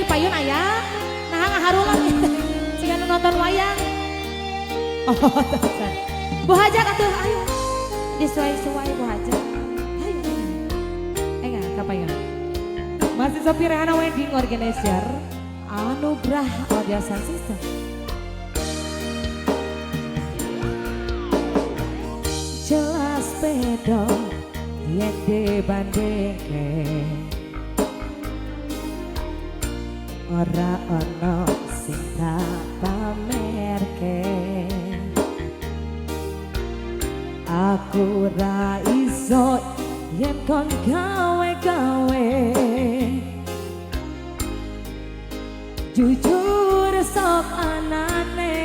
payun aya. Nah ngaharulang gitu. Siga nu nonton wayang. Oh, tasan. Bu Hajat atuh ayo. Disuai-suai Bu Hajat. Ayo. Enggak, kapayun. Masih Sophie Rehana Wedding Organizer Anugrah Audio Sound System. Jelas beda yen dibandingke, ora ono sing tak pamerke. Aku ra iso yen kon gawe-gawe. Jujur sok anane.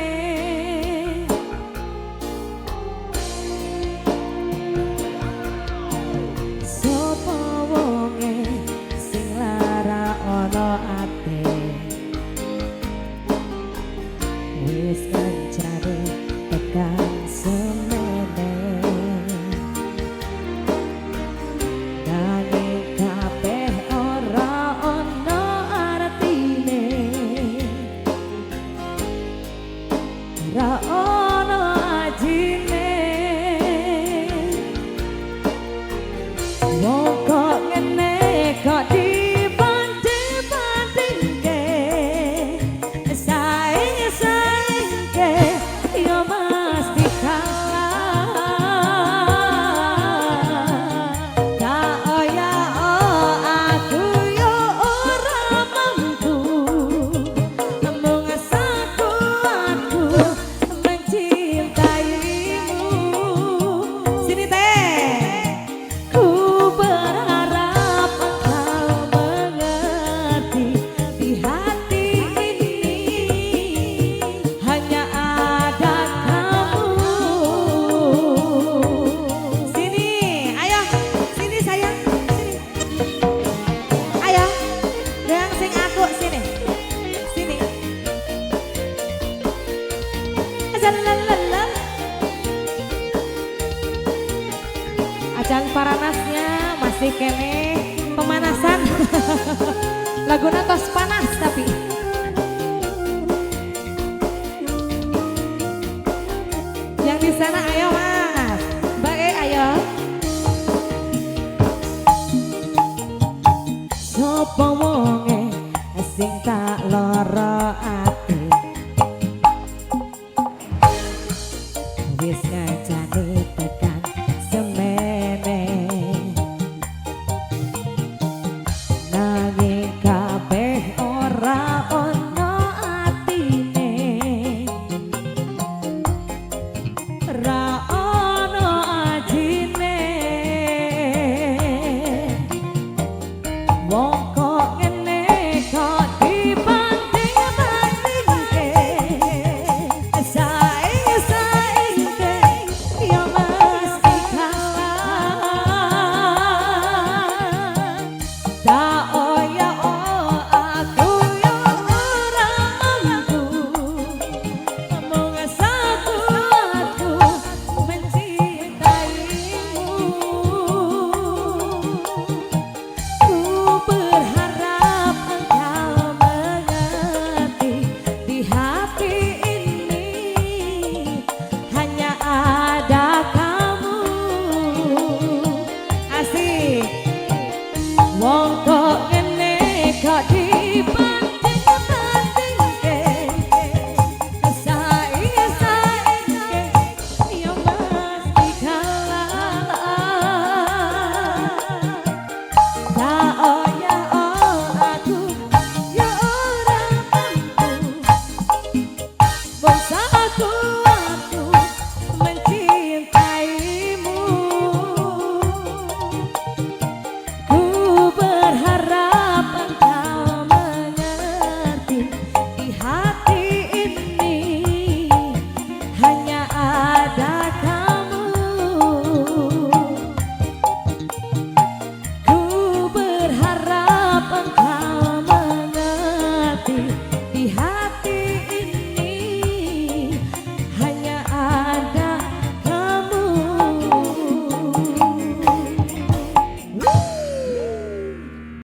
Sopo wonge sing lara ono ate, wis kancane tekan semene. Nanging kabeh ora ono artine, ora ono ajine. Wong kok ngene kok dibanding-bandingke, saing-saingke ya mesti kalah. Tak oya aku yo ora mampu, mung sakuatku mencintaimu. Sini teh. Ku berharap engkau mengerti, di hati ini hanya ada kamu. Sini, ayo, sini sayang, sini. Ayo, yang sing aku sini, sini. Ajalalala. Acan paranasnya masih kene pemanasan. Laguna tos panas tapi. Yang di sana ayo Mas. Mbak E ayo. Sopo wonge sing tak